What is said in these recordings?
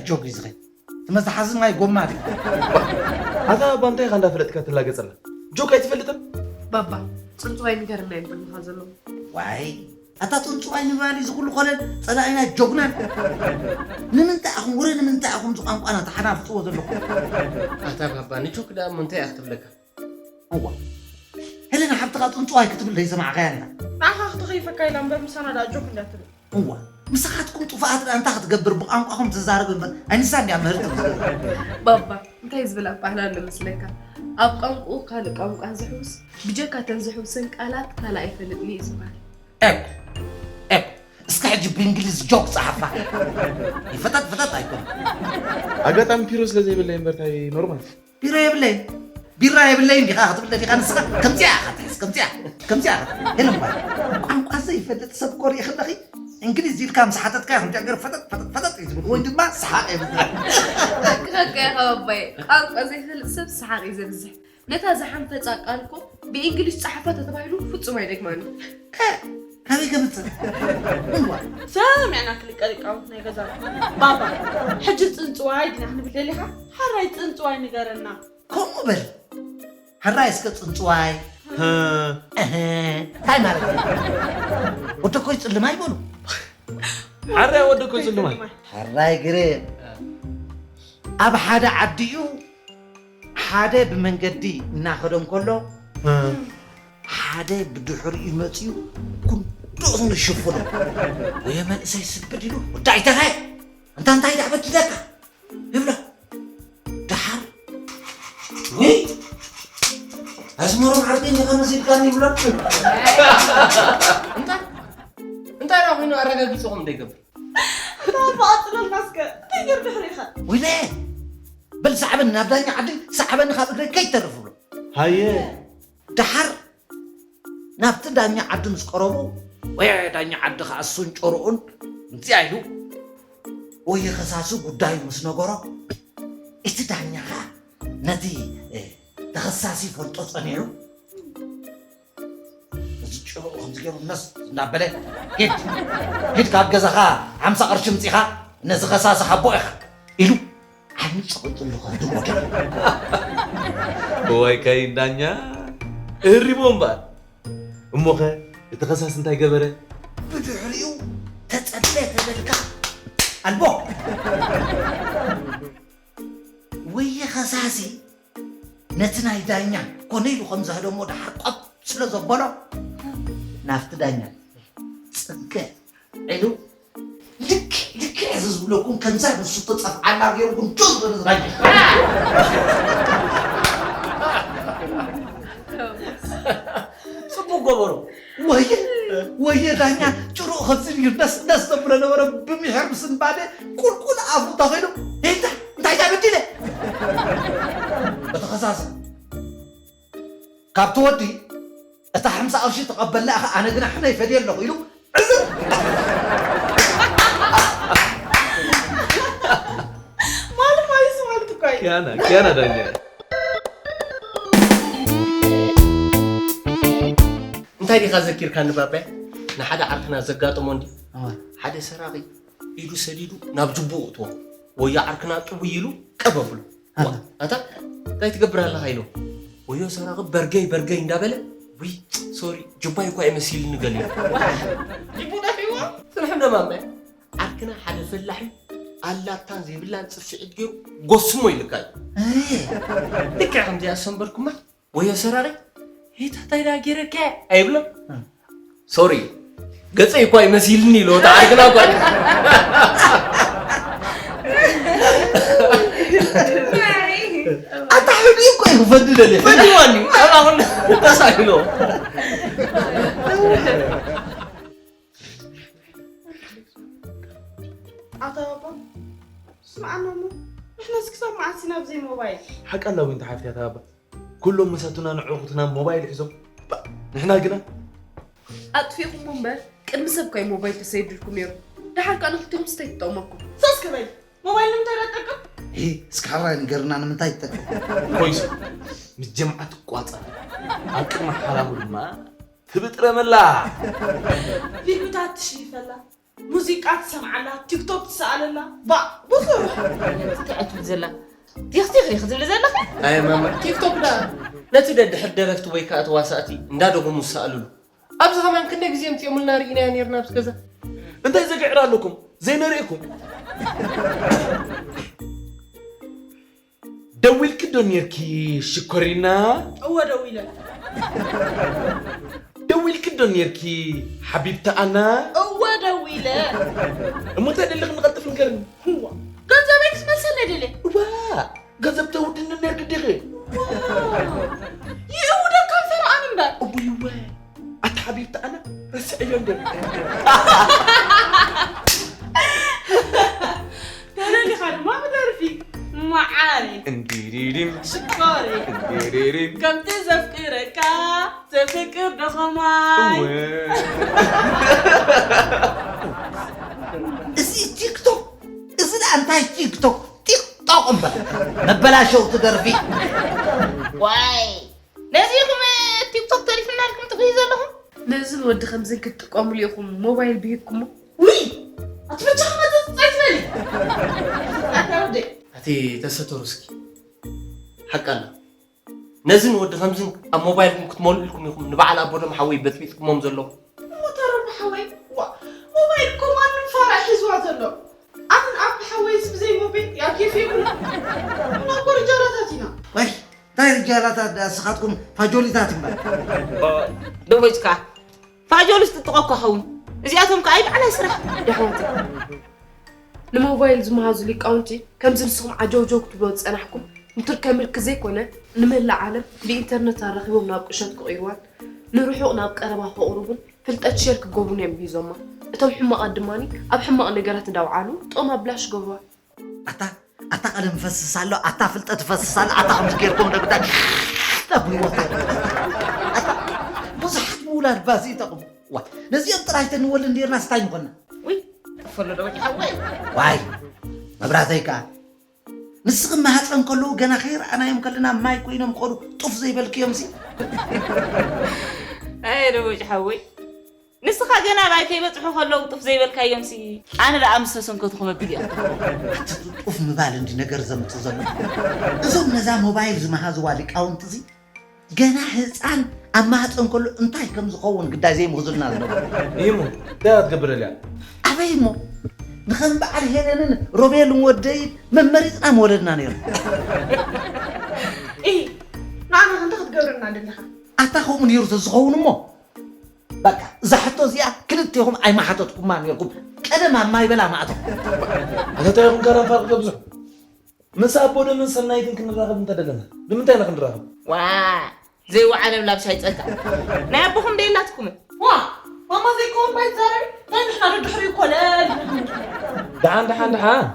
ጆግ እዩ ዝኸይድ። እቲ መትሓዚ ማይ ጎማ ድዩ? ኣታ ባባ እንታይ ኢኻ እንዳፈለጥካ ትላገጸላ? ጆክ ኣይትፈልጥን? ባባ፣ ጽንጽዋይ ንገርና ይብሉኻ ዘለዉ። ዋይ፣ ኣታ ጽንጽዋይ ንምባል እዩ ዝኹሉ ኮለል ጸላኢና ጆግናን። ንምንታይ ኣኹም ወረ ንምንታይ ኣኹም ዝቋንቋና ተሓናፍጽዎ ዘለኹም? ኣታ ባባ፣ ንጆክ ደኣ እሞ እንታይ እያ ክትብለካ? እዋ፣ ሄለና ሓብትኻ ጽንጽዋይ ክትብል ዘይሰማዕካያ ኔራ። ንዓኻ ክትኸይፈካ ኢላ እምበር ምሳና ደኣ ጆክ እንዳትብል። እዋ፣ ምሳኻትኩም ጥፉኣት ደኣ እንታይ ክትገብር ብቋንቋኹም ትዛረብ እምበር፣ ኣይ ንሳ እንድያ ምህርቲ ክትገብር። ባባ፣ እንታይ ዝብል ኣባህላ ኣሎ መስለካ? ኣብ ቋንቋኡ ካልእ ቋንቋ ዝሕውስ፣ ብጀካ እተን ዝሕውሰን ቃላት ካልእ ኣይፈልጥን እዩ ዝበሃል። ኤኮ፣ ኤኮ፣ እስከ ሕጂ ብእንግሊዝ ጆክ ጸሓፋ። ይፈጠጥ ፈጠጥ ኣይኮን። ኣጋጣሚ ፒሮ ስለ ዘይብለይ እምበር ታይ ኖርማል። ቢራ የብለይን፣ ቢራ የብለይን ዲኻ ክትብል ደሊኻ ንስኻ? ከምዚኣ ኢኻ ትሕዝ፣ ከምዚኣ፣ ከምዚኣ ኢኻ። ሄለን ባይ፣ ቋንቋ ዘይፈልጥ ሰብ እኮ ርኢኺ ኣለኺ? እንግሊዝ ኢልካ ምስ ሓተትካዮ ከምዚኣ ገይሩ ፈጠጥ፣ ፈጠጥ፣ ፈጠጥ እዩ ዝብል። ወይ ድማ ሰሓቕ የብዝሕ። ሓቅኻ እኮ ኢኻ ባባይ። ቋንቋ ዘይፈልጥ ሰብ ሰሓቕ እዩ ዘብዝሕ። ነታ ዝሓንፈጻ ቃል እኮ ብእንግሊዝ ጸሓፋ ተተባሂሉ ፍጹም ኣይደግማን እዩ። ከ፣ ካበይ ከምጽእ? እዋ። ሰሚዕና ክልቀ ሊቃውንት ናይ ገዛ። ባባ፣ ሕጂ ጽንጽዋይ ዲና ክንብል ደሊኻ? ሓራይ ጽንጽዋይ ንገረና። ከምኡ በል። ሕራይ እስከ ጽንጽዋይ። ህ። እህ፣ እንታይ ማለት እዩ? ወደኮይ ጽልማይ በሉ። ሓራይ ወደኮይ ጽልማይ። ሕራይ ግረ ኣብ ሓደ ዓዲ እዩ፣ ሓደ ብመንገዲ እናኸደ እንከሎ፣ ህ። ሓደ ብድሕሪኡ መጺኡ ኩንዶ ዝንሽፍሎ። ወየ መንእሰይ ስብድ ኢሉ፣ "ወዲ ኣይተኻየ፣ ኣንታ እንታይ ደኣ በዲለካ?" ይብሎ። ደሓር፣ "ውይ፣ ኣስመሮም ዓርከይ እንዲኻ መሲልካኒ" ይብሎ። እንታይ? እንታይ ደኣ ኮይኑ ኣረጋጊጽኹም ደይገብር? ኣታ ባባ፣ ቀጽለልና እስከ። እንታይ ገይሩ ድሕሪኻ? ወይለ፣ በል ሰዕበኒ ናብ ዳኛ ዓዲ፣ ሰዕበኒ ካብ እግረይ ከይተርፍ ብሎ። ሃየ። ደሓር ናብቲ ዳኛ ዓዲ ምስ ቀረቡ፣ ወየ ዳኛ ዓዲ ኸዓ እሱን ጭርኡን እንታይ ኢሉ፣ ወየ ኸሳሲ ጉዳዩ ምስ ነገሮ፣ እቲ ዳኛ ኸዓ ነቲ፣ እ፣ ተኸሳሲ ይፈልጦ ጸኒሑ፣ እዚ ጭርኡ ከምዚ ገይሩ ነስ እናበለ፣ "ሂድ፣ ሂድ ካብ ገዛኻ ሓምሳ ቅርሺ ምጺኻ ነዚ ኸሳሲ ሃቦ ኢኻ" ኢሉ ዓይኑ ጸቒጡሉ ከድሞ ደለ። እዋይ ካይን ዳኛ፣ እህሪሞ እምበኣር። እሞኸ እቲ ኸሳሲ እንታይ ገበረ? ብድሕሪኡ ተጸበ ተበልካ ኣልቦ። ወየ ኸሳሲ ነቲ ናይ ዳኛ ኮነ ኢሉ ከም ዘህደሞ ደሓር ቆብ ስለ ዘበሎ፣ ናብቲ ዳኛ ጽገ ኢሉ፣ ልክዕ፣ ልክዕ እዚ ዝብለኩም ከምዛ ንሱ ተጸፍዓላ ገይሩ ግን ዶ ዝበለ ዝራኛ። ጽቡቕ ገበሮ። ወየ፣ ወየ ዳኛ፣ ጭሩቕ ከምዚ ኢሉ ደስ፣ ደስ ዘብሎ ነበረ፣ ብምሒር ምስንባደ ቁልቁል ኣፉ ተኺሉ፣ "እንታይ፣ እንታይ ተበዲለ?" እቲ ኸሳሲ ካብቲ ወዲ እታ ሓምሳ ቅርሺ ተቐበልና ኢኻ፣ ኣነ ግና ሕነ ይፈድየ ኣለኹ ኢሉ ዕዝር። ማለት ማለት ማለት እኮ እዩ። ኪያና፣ ኪያና ዳኛ። እንታይ ዲኻ ዘኪርካኒ ባባይ? ንሓደ ዓርክና ዘጋጠሞ እንዲ። ኣዋ። ሓደ ሰራቒ ኢዱ ሰዲዱ ናብ ጅቡኡ እትዎ። ወዮ ዓርክና ጥውይ ኢሉ ቀብ ኣብሎ። ኣታ። ኣታ፣ እንታይ ትገብር ኣለኻ ኢሉ። ወዮ ሰራቒ በርገይ በርገይ እንዳበለ፣ "ውይ፣ ሶሪ፣ ጅባይ እኳ ይመሲልኒ" ገሊሉ። ጅቡ ጠፊእዎ? ጽንሑ ደማመ። ዓርክና ሓደ ፈላሒ ኣላታን ዘይብላን ጽፍዒት ገይሩ ጎስሞ ኢልካ እዩ። እይ። ልክዕ ከምዚኣ ሰንበርኩማ። ወዮ ሰራቒ፣ "ሄታ እንታይ ደኣ ገይረካ?" ኣይብሎ። እም። ሶሪ፣ ገጸይ እኳ ይመሲልኒ ኢሎ፣ እታ ዓርክና እኳ። ኣታ ሕዱይ እኮ እዩ ክፈዲ ደልየ። ፈዲዋኒ፣ ኣላ ኹሉ ተሳኢሎ። ኣታ ባባ፣ ስምዓና እሞ፣ ንሕናስ ክሳብ መዓስ ኢና ብዘይ ሞባይል? ሓቂ ኣላ ዊንታ ሓፍቲ ኣታ ባባ። ኩሎም መሳቱና ንዕቑትና ሞባይል ሒዞም። ባ-፣ ንሕና ግና ኣጥፊእኹሞ እምበር፣ ቅድሚ ሰብ እኳ እዩ ሞባይል ተሰይዱልኩም ነይሩ። ደሓር ከኣ ንኽልቲኹም እንታይ ትጠቕመኩም? ሰስ ክበል። ሞባይል ንምንታይ ደኣ ትጠቅም? ሂ፣ እስኪ ሓራይ ንገርና ንምንታይ ትጠቅም? ኮይሱ፣ ምስ ጀምዓ ትቋጸር። ኣብ ቅድሚ ሓራሙ ድማ ትብጥረመላ። ፊልምታት ትሽይፈላ። ሙዚቃ ትሰምዓላ፣ ቲክቶክ ትሰኣለላ። ባ ብዙሕ እንታይ ትብል ዘላ? ቲኽቲኽ ኢኺ ትብሊ ዘለኺ? ኣይ ማማ፣ ቲክቶክ ዳ ነቲ ደድሕር ደረፍቲ ወይ ከዓ ተዋሳእቲ እንዳደጉሙ ዝሰኣልሉ። ኣብዚ ከማን ክንደይ ግዜ ምፅኦምልና ርኢናዮ ነይርና ኣብዚ ገዛ። እንታይ ዘግዕር ኣለኩም ዘይነርእኩም? ደዊልኪ ዶ ኔርኪ ሽኮሪና? እወ ደዊለ። ደዊልኪ ዶ ኔርኪ ሓቢብቲ ኣና? እወ ደዊለ። እሞ እንታይ ደለኺ ንቐልጥፍ ንገርኒ? እዋ ገንዘበይ ክትመልሰለይ ደልየ። እዋ ገንዘብ ተውድኒ ኔርኪ ዲኺ? ይእውደካ ፈርዖን እምበር። እውይ እወ ኣታ ሓቢብቲ ኣና ረስዐዮ እንደ ተደሊኻ ድማ ብደርፊ መዓረይ እንዲሪሪም ሽኮረይ እንዲሪሪም ከምቲ ዘፍቅረካ ዘፍቅር ደኸማይ እወ እዚ ቲክቶክ እዚ ደኣ እንታይ ቲክቶክ ቲክቶክ እምበር መበላሸው ትደርፊ ዋይ ነዚኹም ቲክቶክ ተሪፍና ኢልኩም ትኽዩ ዘለኹም ነዝን ወዲ ከምዝን ክትጥቀሙሉ ኢኹም ሞባይል ብሂግኩሞ ውይ ኣትፈቻ መዘፅፃይ ትበሊ ኣታ ወደይ ኣቲ ተሰተሩ እስኪ ሓቃና ነዝን ወዲ ከምዝን ኣብ ሞባይልኩም ክትመልኡ ኢልኩም ኢኹም ንበዓል ኣቦዶም ሓወይ በጥቢጥኩሞም ዘለኹም እሞ ተረቡ ሓወይ ዋ ሞባይል እኮ ማንም ፋራ ሒዝዋ ዘሎ ኣምን ኣብ ሓወይስ ብዘይ ሞባይል ያ ኬፍ የብሉ እና እኮ ርጃላታት ኢና ወይ እንታይ ርጃላታት ደኣ ንስኻትኩም ፋጆሊታት እምበር ደቦጭካ ፋጆልስ ጥጥቖ እኮ ኸውን እዚኣቶም ከኣ ይበዕላይ ስራሕ ደሕወት ንሞባይል ዝመሃዙ ሊቃውንቲ ከምዚ ንስኹም ዓጀውጀው ክትብሎ ዝጸናሕኩም ንትርከ ምልኪ ዘይኮነ ንመላእ ዓለም ብኢንተርነት ኣራኺቦም ናብ ቁሸት ክቕይርዋን ንርሑቕ ናብ ቀረባ ከቕርቡን ፍልጠት ሸር ክገብሩን እዮም ምሂዞማ። እቶም ሕማቓት ድማ ኣብ ሕማቕ ነገራት እንዳውዓሉ ጥቕሚ ኣብ ብላሽ ይገብሩዋ። ኣታ ኣታ ቀለም ይፈስስ ኣሎ ኣታ ፍልጠት ይፈስስ ኣሎ ኣታ ከምዚ ጌርኩም ዶ ግዳ ጠብልዎ ኣታ ብዙሓት ምውላድ ባዚ ይጠቕሙ ዋ ነዚኦም ጥራይ ተንወልድ እንዲርና ስታይ ምኾና ውይ ፈሎ ዶ ወዲ ሓወይ ዋይ መብራተይ ከኣ ንስኺ ማህፀን ከለዉ ገና ከይረኣናዮም ከለና ማይ ኮይኖም ከዱ ጡፍ ዘይበልክዮም ሲ ኣየ ዶ ወዲ ሓወይ ንስኻ ገና ኣባይ ከይበጽሑ ከለዉ ጡፍ ዘይበልካዮምሲ ኣነ ደኣ ምስ ተሰንከትኹ መቢል እየ ክተኽቦ። ኣቲ ጡፍ ምባል እንዲ ነገር ዘምጽእ ዘሎ። እዞም ነዛ ሞባይል ዝመሃዝዋ ሊቃውንትዚ ገና ህጻን ኣብ ማህጸን ከሎ እንታይ ከም ዝኸውን ግዳይ ዘይምህዙልና ዝነበሩ። እሞ እንታይ ክትገብረልያ? ኣበይ እሞ ንኸም በዓል ሄለንን ሮቤልን ወደይን መመሪጽና ምወለድና ነይሩ። ኢ ንዓና ከ እንታይ ክትገብረልና ደሊኻ? ኣታ ከምኡ ነይሩ ተዝኸውን እሞ በቃ እዛ ሕቶ እዚኣ ክልቴኹም ኣይመሓተትኩማ ነርኩም ቀደም ኣብ ማይ በላ ማእቶ ኣተታ ይኹም ካራፋር ክገብዙ ምስ ኣቦ ደምን ሰናይትን ክንራኸብ እንተደለና ብምንታይ ኢና ክንራኸብ ዋ ዘይወዓለ ብላብ ሻይ ፀጋ ናይ ኣቦኹም ደየላትኩምን ዋ ማማ ዘይከውን ባይ ትዛረቢ ናይ ንሕና ደድሕሪኡ ኮለል ደሓን ደሓን ደሓን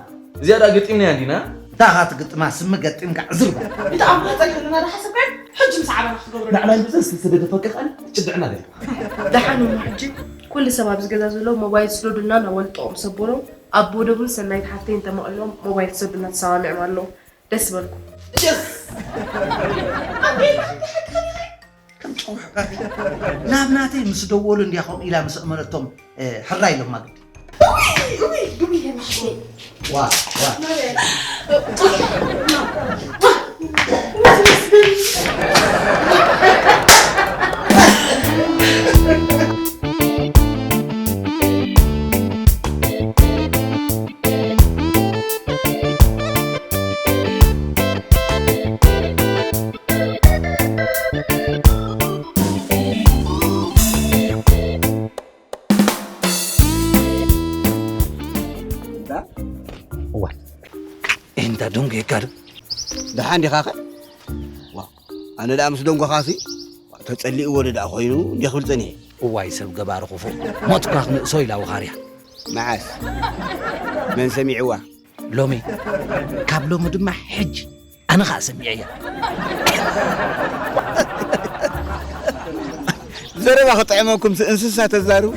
እዚኣ ደኣ ገጢምናያ እንዲና እንታይ ኻት ግጥማ ስሚ ገጢምካ ዕዝር በል። እቲ ኣብ ማህፀን ከለና ዝሓሰብካዮ ሕጂ ምስ ዓበና ክትገብሮ ንዓና ንብዘ ዝተሰደደ ፈቅር ቃል ትጭድዕና ደልካ። ደሓን እሞ ሕጂ ኩሉ ሰብ ኣብዚ ገዛ ዘሎ ሞባይል ስደዱልና እናበሉ ጥቕኦም ሰቦሮም ኣብ ቦደቡን ሰናይት ሓፍተይ እንተመቒሎም ሞባይል ክሰዱልና ተሰማሚዖም ኣለዉ። ደስ በልኩም። ከም ጨውሕካ ናብ ናተይ ምስ ደወሉ እንድያ ከምኡ ኢላ ምስ እመነቶም ሕራ ኢሎማ ግዲ ዋ ዋ እዋ እንታ ደንጎየካ ዶ ደሓን ዲኻኸ ኣነ ደኣ ምስ ደንጎኻሲ ተጸሊእዎ ዶ ደኣ ኮይኑ እንዲ ክብል ጸኒሐ እዋይ ሰብ ገባሪ ክፉእ ሞትኳ ክንእሶ ኢላ ወኻርያ መዓስ መን ሰሚዕዋ ሎሚ ካብ ሎሚ ድማ ሕጂ ኣነ ኸዓ ሰሚዐያ ዘረባ ክጥዕመኩም እንስሳ ተዛርቡ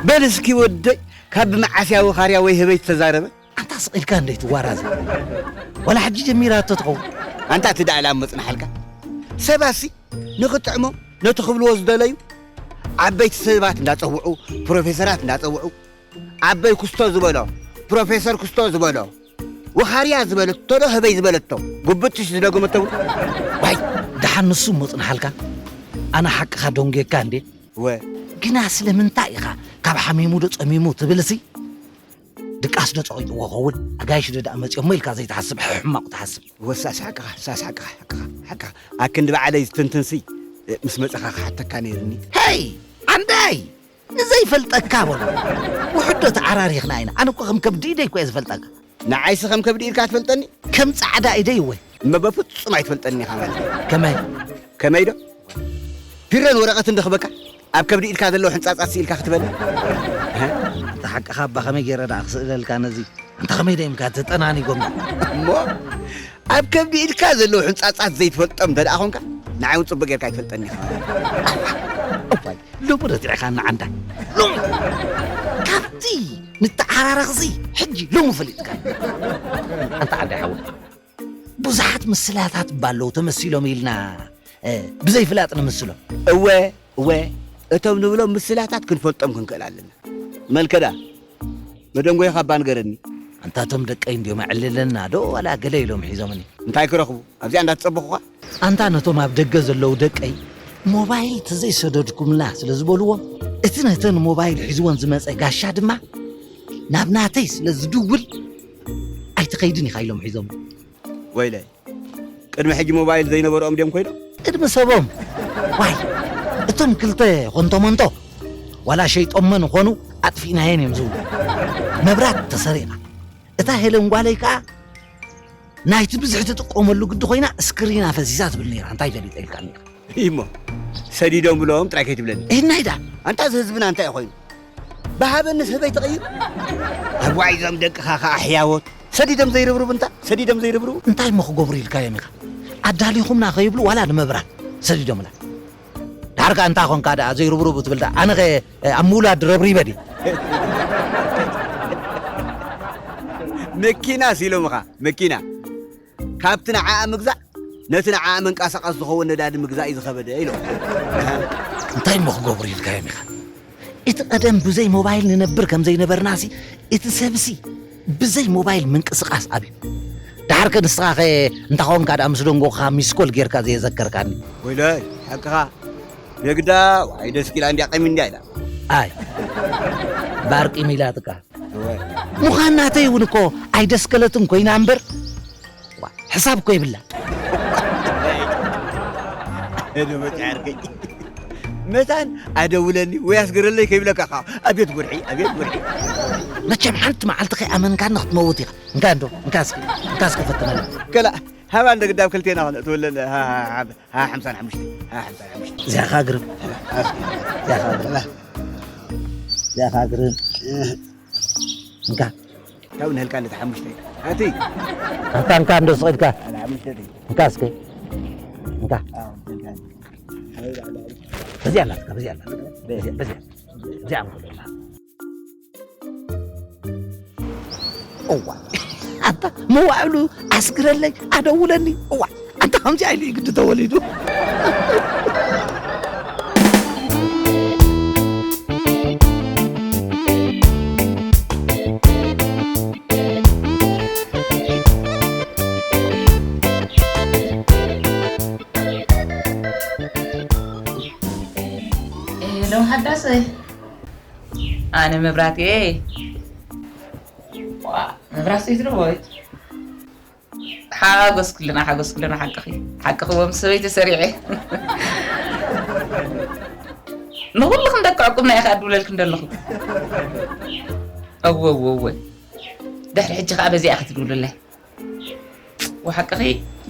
በል እስኪ ወደይ ካብ ብመዓስያ ወኻርያ ወይ ህበይ ተዛረበ ኣንታ ስቕ ኢልካ እንዶ ይትዋራዘ ዋላ ሕጂ ጀሚራቶ ትኸውን ኣንታ እቲ ደኣ ላም መጽናሓልካ ሰባሲ ንኽጥዕሞም ነቲ ክብልዎ ዝደለዩ ዓበይቲ ሰባት እንዳጸውዑ ፕሮፌሰራት እንዳጸውዑ ኣበይ ክስቶ ዝበሎ፣ ፕሮፌሰር ክስቶ ዝበሎ፣ ወኻርያ ዝበለቶ ዶ ህበይ ዝበለቶ፣ ጉብጥሽ ዝደገመቶ። ዋይ፣ ደሓን ንሱ እሞ ጽንሓልካ። ኣነ ሓቅኻ ደንጉየካ እንዴ? ወ ግና ስለምንታይ ኢኻ ካብ ሓሚሙ ዶ ጸሚሙ ትብልሲ? ድቃስ ዶ ጸቒጥዎ ኸውን? ኣጋይሽ ዶ ደኣ መጺኦሞ ኢልካ ዘይትሓስብ ሕማቕ ትሓስብ። ወሳስ ሓቅኻ፣ ሳስ ሓቅኻ፣ ሓቅኻ፣ ሓቅኻ። ኣክንዲ ባዕለይ ዝትንትንሲ፣ ምስ መጸኻ ክሓተካ ነይርኒ። ሄይ! ዓንዳይ! ንዘይፈልጠካ በሎ። ውሑድ ዶ ተዓራሪኽና ኢና? ኣነ እኮ ከም ከብዲ ኢደይ እኮ እየ ዝፈልጠካ። ንዓይሲ ከም ከብዲ ኢድካ ትፈልጠኒ? ከም ጻዕዳ ኢደይ እወ። እመ በፍጹም ኣይትፈልጠኒ ኢኻ ማለት እዩ። ከመይ? ከመይ ዶ? ቢሮን ወረቐትን ዶ ክበካ? ኣብ ከብዲ ኢድካ ዘለዉ ሕንጻጻት ስኢልካ ክትበኒ? ኣንታ ሓቅኻ እባ ከመይ ገይረ ደኣ ክስእለልካ ነዚ? ኣንታ ከመይ ዶ ኢምካ ተጠናኒጎም? እሞ ኣብ ከብዲ ኢድካ ዘለዉ ሕንጻጻት ዘይትፈልጦም እንተ ደኣ ኾንካ፣ ንዓይ እውን ጽቡቕ ጌርካ ኣይትፈልጠኒ ኢኻ። እዋይ፣ ሎሚ ረቲዕኻኒ ዓንዳይ። ሎሚ ካብቲ ንተዓራረኽሲ ሕጂ ሎሚ ፈሊጥካ። ኣንታ ዓንዳይ ሓወይ፣ ብዙሓት ምስላታት እባ ኣለዉ ተመሲሎም ኢልና፣ እ፣ ብዘይፍላጥ ንምስሎም። እወ፣ እወ፣ እቶም ንብሎም ምስላታት ክንፈልጦም ክንክእል ኣለና። መልከዳ፣ መደንጎይኻ እባ ንገረኒ። ኣንታ እቶም ደቀይ እንድዮም ኣዕልለና ዶ ዋላ ገለ ኢሎም ሒዞምኒ? እንታይ ክረኽቡ? ኣብዚኣ እንዳተጸበኹኻ? ኣንታ ነቶም ኣብ ደገ ዘለዉ ደቀይ ሞባይል ተዘይሰደድኩምልና ስለ ዝበልዎም፣ እቲ ነተን ሞባይል ሒዝወን ዝመጸ ጋሻ ድማ ናብ ናተይ ስለ ዝድውል ኣይትኸይድን ኢኻ ኢሎም ሒዞም። ወይለይ፣ ቅድሚ ሕጂ ሞባይል ዘይነበርኦም ድዮም ኮይኖም? ቅድሚ ሰቦም። ዋይ፣ እቶም ክልተ ኾንቶሞንቶ ዋላ ሸይጦመን ኾኑ ኣጥፊእናየን እዮም ዝብሉ። መብራት ተሰሪቓ። እታ ሄለን ጓለይ ከኣ ናይቲ ብዝሒ ትጥቀመሉ ግዲ ኮይና ስክሪና ፈሲሳ ትብል ነይራ። እንታይ ፈሊጠ ኢልካኒ ኢኻ። እሞ ሰዲዶም ብሎም ጥራይ ከይትብለኒ። እህናይ ዳ። ኣንታ እዚ ህዝብና እንታይ ኮይኑ? ብሃበኒ ሰበይ ተቐይሩ። ኣብ ዋዒዞም ደቅኻ ኸዓ ሕያዎት። ሰዲዶም ዘይርብርቡ እንታ፣ ሰዲዶም ዘይርብርቡ። እንታይ እሞ ክገብሩ ኢልካዮም ኢኻ? ኣዳሊኹምና ከይብሉ ዋላ ንመብራት ሰዲዶምና። ዳርጋ እንታይ ኾንካ ደኣ ዘይርብርቡ ትብል ደኣ? ኣነ ኸ ኣብ ምውላድ ረብሪበ ድየ? መኪና ሲሎምኻ፣ መኪና። ካብቲ ንዓኣ ምግዛእ፣ ነቲ ንዓኣ መንቀሳቐሲ ዝኸውን ነዳዲ ምግዛእ እዩ ዝኸበደ ኢሎም። እንታይ እሞ ክገብሩ ኢልካዮም ኢኻ? እቲ ቀደም ብዘይ ሞባይል ንነብር ከም ዘይነበርናሲ፣ እቲ ሰብሲ ብዘይ ሞባይል ምንቅስቓስ ኣብዩ። ደሓርከ ንስኻኸ እንታኾንካ ደኣ ምስ ደንጎኻ ሚስኮል ጌርካ ዘየዘከርካኒ? ወይለይ፣ ሓቅኻ። የግዳ፣ ዋይ ደስ ኪላ እንድያ ቀሚ እንድያ ኢላ። ኣይ፣ ባርቂ ሚላትካ። እወ። ምዃን ናተይ እውን እኮ ኣይደስከለትን ኮይና እምበር፣ ዋ፣ ሕሳብ እኮ ይብላ። እዶ መጽዓርከይ። መታን ኣደውለኒ ወይ ኣስገረለይ ከይብለካ ኸዓ፣ ኣቤት ጉርሒ፣ ኣቤት ጉርሒ። መቸም ሓንቲ መዓልቲ ከይኣመንካኒ ክትመውት ኢኻ። እንካ እንዶ፣ እንካ እስኪ፣ እንካ እስኪ ፈትነና። ከላ፣ ሃባ እንደ ግዳብ ክልቴና ኾነ፣ ትውለለ፣ ሃ፣ ሃ፣ ሃ፣ ሃ፣ ሓምሳን ሓሙሽተ፣ ሃ፣ ሓምሳን ሓሙሽተ። እዚኣ ኸዓ ግርም። እዚኣ ኸዓ ግርም። እዚኣ ኸዓ ግርም። እንካ። ያው ንህልካ እንደ ሓሙሽተ። ኣቲ። ኣታ እንካ እንዶ ስቕ ኢልካ። ኣነ ሓሙሽተ። እንካ እስኪ። እንካ። ኣዎ፣ እንካ። በዚኣ ኣላትካ፣ በዚኣ ኣላትካ። በዚኣ፣ በዚኣ። እዚኣ እንኮ ደላ። እዋ። ኣታ መዋዕሉ ኣስግረለይ፣ ኣደውለኒ። እዋ። ኣታ ከምዚ ኢሉ እዩ ግዲ ተወሊዱ። ሄሎ ሓዳሰይ፣ ኣነ መብራቴ። ዋ፣ መብራቴ ትድወይ? ሓጎስ ኩልና፣ ሓጎስ ኩልና። ሓቅኺ፣ ሓቅኺ፣ ወም ሰበይቲ ሰሪዐ። ንኹልኽን ደቂ ዕቁብና ኢኻ እድውለልክን ዘለኹ። እወ፣ እወ፣ እወ። ድሕሪ ሕጂ ኸዓ በዚኣ ክትድውልለይ። ወሓቅኺ፣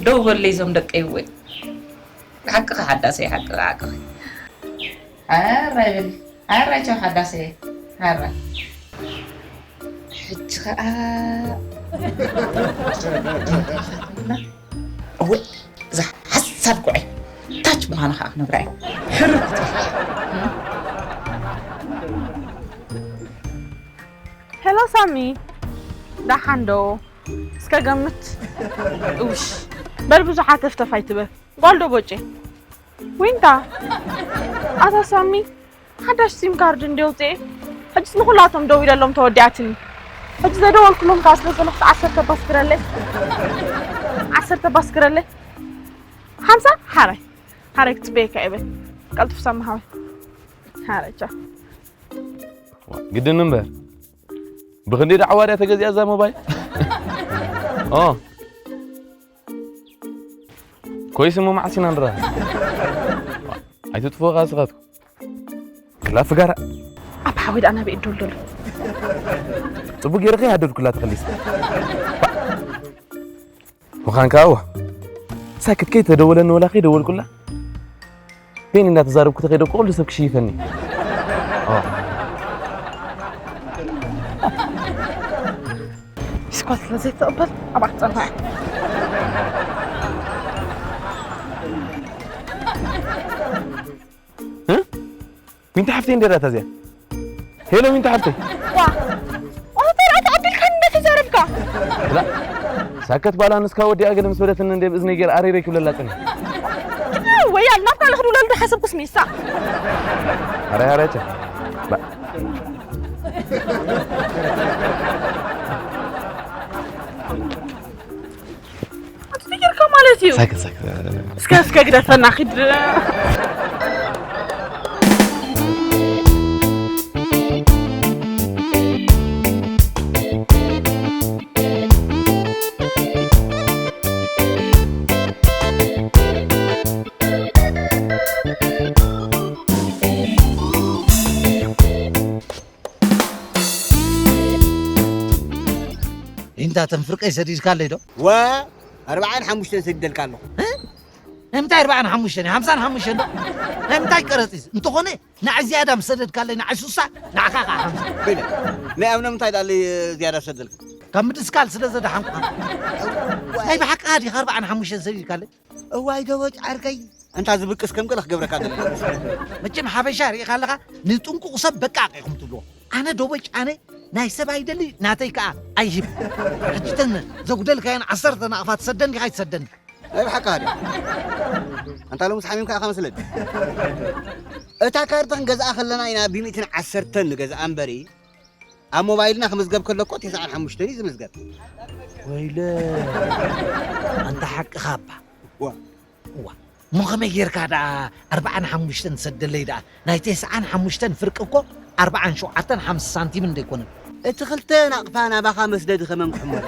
ደው በለይ ዞም ደቀይ እወ። ሓቅኺ ሓዳሰይ፣ ሓቅኺ፣ ሓቅኺ። ኣራይ በሊ፣ ኣራይ ቻው ሓዳሰይ፣ ኣራይ። ሕጂ ኸዓ እወ፣ እዛ ሓሳድ ጉዐይ ታች ምዃና ኸዓ ክነግራ እየ። ሕርር ክትብል። ሄሎ ሳሚ፣ ደሓን ዶ? እስከ ገምት። እውሽ፣ በል ብዙሕ ሃተፍተፍ ኣይትበል። ጓል ዶ ቦጬ? ዊንታ፣ ኣታ ሳሚ፣ ሓዳሽ ሲም ካርድ እንዲ ኣውፅኤ፣ ሕጅስ ንኹላቶም ደዊለሎም ተወዲኣትኒ። ሕጂ ዘደወልኩሎም ከዓ ስለ ዘለኹ ዓሰርተ ባስክረለይ። ዓሰርተ ባስክረለይ። ሓምሳ ሓራይ። ሓራይ ክጽበየካ ይብል። ቀልጥፍ ሳሚ ሓወይ። ሓራይ ቻው። ግድን እምበር። ብኽንደይ ደዓዋ ድያ ተገዚኣ እዛ ሞባይል? ኦ። ኮይስ እሞ መዓስ ኢና ንራኸብ? ኣይትጥፍኡ ኸዓ ስኻትኩም። ክላ ፍጋራ። ኣብ ሓወይ ደኣ ናበይ እድውልደሉ? ጽቡቅ ገይረ ከይሃደድኩላ ተኸሊሰ። ምዃን ከኣ እዋ። ሳክት ከይተደወለኒ ወላ ከይደወልኩላ። በይኒ እንዳተዛረብኩ ተኸይደ እኮ ኩሉ ሰብ ክሽይፈኒ። ኦ። ስኳት ስለ ዘይትቕበል ኣብኣ ክትጸንሖ እያ። እ? ዊንቲ ሓፍተይ እንዴ ዳታ እዚኣ? ሄሎ ዊንቲ ሓፍተይ። ዋ፣ ኦተር ኣታ ኣቢልካ እንዳተዛረብካ። ብላ፣ ሳከት ባላ ንስካ ወዲኣ ገለ ምስ በለትኒ እንዴ ብእዝነይ ገይር ኣሬረይ ክብለላ ጸኒሐ። ወያል ናብካ ልኽድ ውለሉ ሓሰብኩስ ሚሳ። ኣረ ኣረ ቸ። ባ- ኣትፍቅርካ ማለት እዩ። ሳክ ሳክ። እስከ እስከ ግደፈና ኪድ። ኢንታ ተን ፍርቀይ ሰዲድካለይ ዶ? ወ ኣርባዓን ሓሙሽተን ሰዲደልካ ኣለኹ። እ? ናይ ምንታይ ኣርባዓን ሓሙሽተን? ሓምሳን ሓሙሽተን ዶ? ናይ ምንታይ ቀረጺስ? እንተኾነ ንዓይ ዝያዳ ምስ ሰደድካለይ ንዓይ ሱሳ፣ ንዓኻ ኸዓ ሓምሳ። ኮይነ፣ ናይ ኣብ ንምንታይ ደኣ ዝያዳ ሰደልካ? ካብ ምድስካል ስለ ዘድሓንኩኻ። እዋይ። ናይ ብሓቂ ዲኻ ኣርባዓን ሓሙሽተን ሰዲድካለይ? እዋይ ደቦጭ ዓርከይ፣ ኣንታ ዝብቅስ ከም ገለ ክገብረካ ደሊ። መቸም ሓበሻ ርኢኻ ኣለኻ፣ ንጥንቁቕ ሰብ በቃ ኢኹም ትብልዎ። ኣነ ደቦጭ ኣነ ናይ ሰብ ኣይደሊ፣ ናተይ ከኣ ኣይህብ። ሕጂ ተን ዘጉደልካየን ዓሰርተ ናቕፋ ትሰደኒ ዲኻ ኣይትሰደኒ? ናይ ብሓቂ ሃደ። ኣንታ ሎምስ ሓሚምካ ኢኻ መስለኒ። እታ ካርድ ክንገዝኣ ከለና ኢና ብሚእትን ዓሰርተን ንገዝኣ እምበሪ፣ ኣብ ሞባይልና ክምዝገብ ከሎ እኮ ተስዓን ሓሙሽተን እዩ ዝምዝገብ። ወይለ፣ ኣንታ ሓቅኻ እባ። ዋ። እዋ፣ እሞ ከመይ ጌርካ ደኣ ኣርብዓን ሓሙሽተን ትሰደለይ ደኣ? ናይ ተስዓን ሓሙሽተን ፍርቂ እኮ ኣርብዓን ሸውዓተን ሓምሳ ሳንቲምን ደይኮነን። እቲ ክልተ ናቕፋ ናባኻ መስደዲ ከመን ክሕመሉ?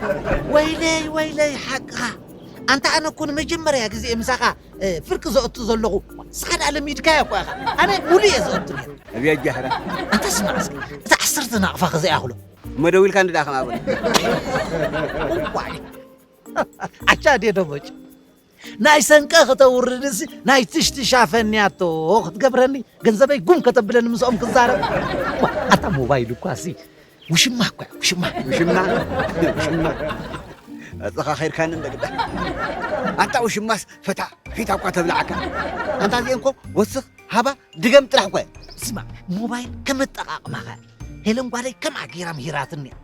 ወይለይ፣ ወይለይ፣ ሓቅኻ። ኣንታ ኣነ እኮ ንመጀመርያ ግዜ ምሳኻ፣ እ፣ ፍርቂ ዘእቱ ዘለኹ። ንስኻ ደኣ ለሚድካዮ እኮ ኢኻ። ኣነ ሙሉእ እየ ዘእቱ ነይረ። ኣብያ ጃህራ። ኣንታ ስማዕ እስኪ፣ እቲ ዓሰርተ ናቕፋ ከ ዘይኣኽሎ? እሞ ደዊልካ እንድኣ ከም ኣበል። እዋይ። ኣቻ ዴ ደቦጭ። ናይ ሰንቀ ከተውርድሲ ናይ ትሽትሻ ፈንያቶ ክትገብረኒ፣ ገንዘበይ ጉም ከተብለኒ ምስኦም ክዛረብ። ዋ፣ ኣታ ሞባይል እኳ ሲ ውሽማ እኳ፣ ውሽማ። ውሽማ፣ ውሽማ። ኣጽኻ ኸይድካኒ እንደግዳ። ኣንታ ውሽማስ ፈታ ፊታ እኳ ተብልዓካ። ኣንታ እዚኤን እኮ ወስኽ፣ ሃባ፣ ድገም ጥራሕ እኳ እየን። ስማ፣ ሞባይል ከመጠቓቕማኻ ሄለን ጓለይ ከምኣ ገይራ ምሂራትኒ እያ።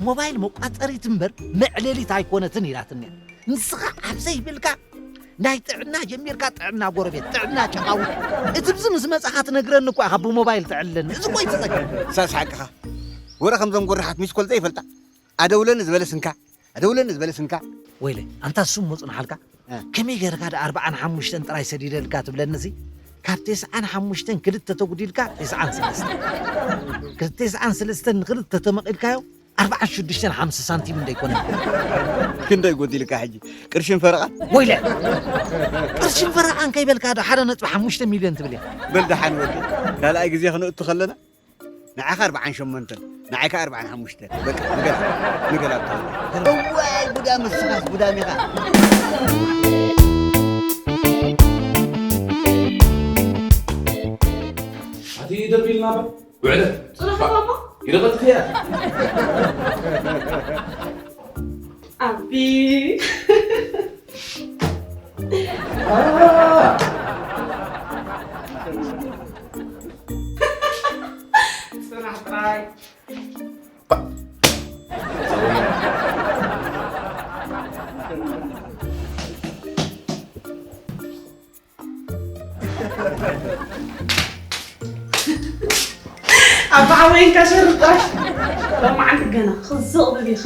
ሞባይል መቋጸሪት እምበር መዕለሊት ኣይኮነትን ኢላትኒ እያ። ንስኻ ኣብ ዘይብልካ ናይ ጥዕና ጀሚርካ ጥዕና ጎረቤት፣ ጥዕና ጨቓዊት። እቲ ብዚ ምስ መጻኻ ትነግረኒ እኮ ኢኻ ብሞባይል ተዕልለኒ። እዚ እኮ እዩ እቲ ጸገም። ሳስ ሓቅኻ። ወረ ከምዞም ጎራሓት ሚስኮል ዘይፈልጣ። ኣደውለኒ ዝበለ ስንካ፣ ኣደውለኒ ዝበለ ስንካ። ወይለ፣ ኣንታ እሱ እሞ ጽንሓልካ። እ። ከመይ ጌርካ ደኣ ኣርብዓን ሓሙሽተን ጥራይ ሰዲደልካ ትብለኒ እዚ? ካብ ተስዓን ሓሙሽተን ክልተ ተጉዲልካ ተስዓን ሰለስተን። ካብ ተስዓን ሰለስተን ንክልተ ተመቒልካዮ ኣርብዓን ሽዱሽተን ሓምሳ ሳንቲም እንደይኮነ። ክንደይ ጎዲልካ ሕጂ? ቅርሽን ፈረቓን? ወይለ! ቅርሽን ፈረቓን ከይበልካ ዶ ሓደ ነጥቢ ሓሙሽተ ሚልዮን ትብል እያ? በል ደሓን ወዲ፣ ካልኣይ ግዜ ክንእቱ ከለና ንዓኻ ኣርብዓን ሸሞንተን፣ ንዓይ ከኣ ኣርብዓን ሓሙሽተን። በቃ፣ ንገላ፣ ንገላ ብትኽክል። እዋይ፣ ጉዳም እስኻስ ጉዳም ኢኻ። ኣቲ ደቢልና በል፣ ውዕለት። ጽናሕ ባባ። ይደቐጥኽያ። ኣቢ። ጽናሕ ጥራይ። ኣባዓወይን ከሸር ጥራሕ ሎማዓንቲ ገና ክዘቕብብ ኢኻ።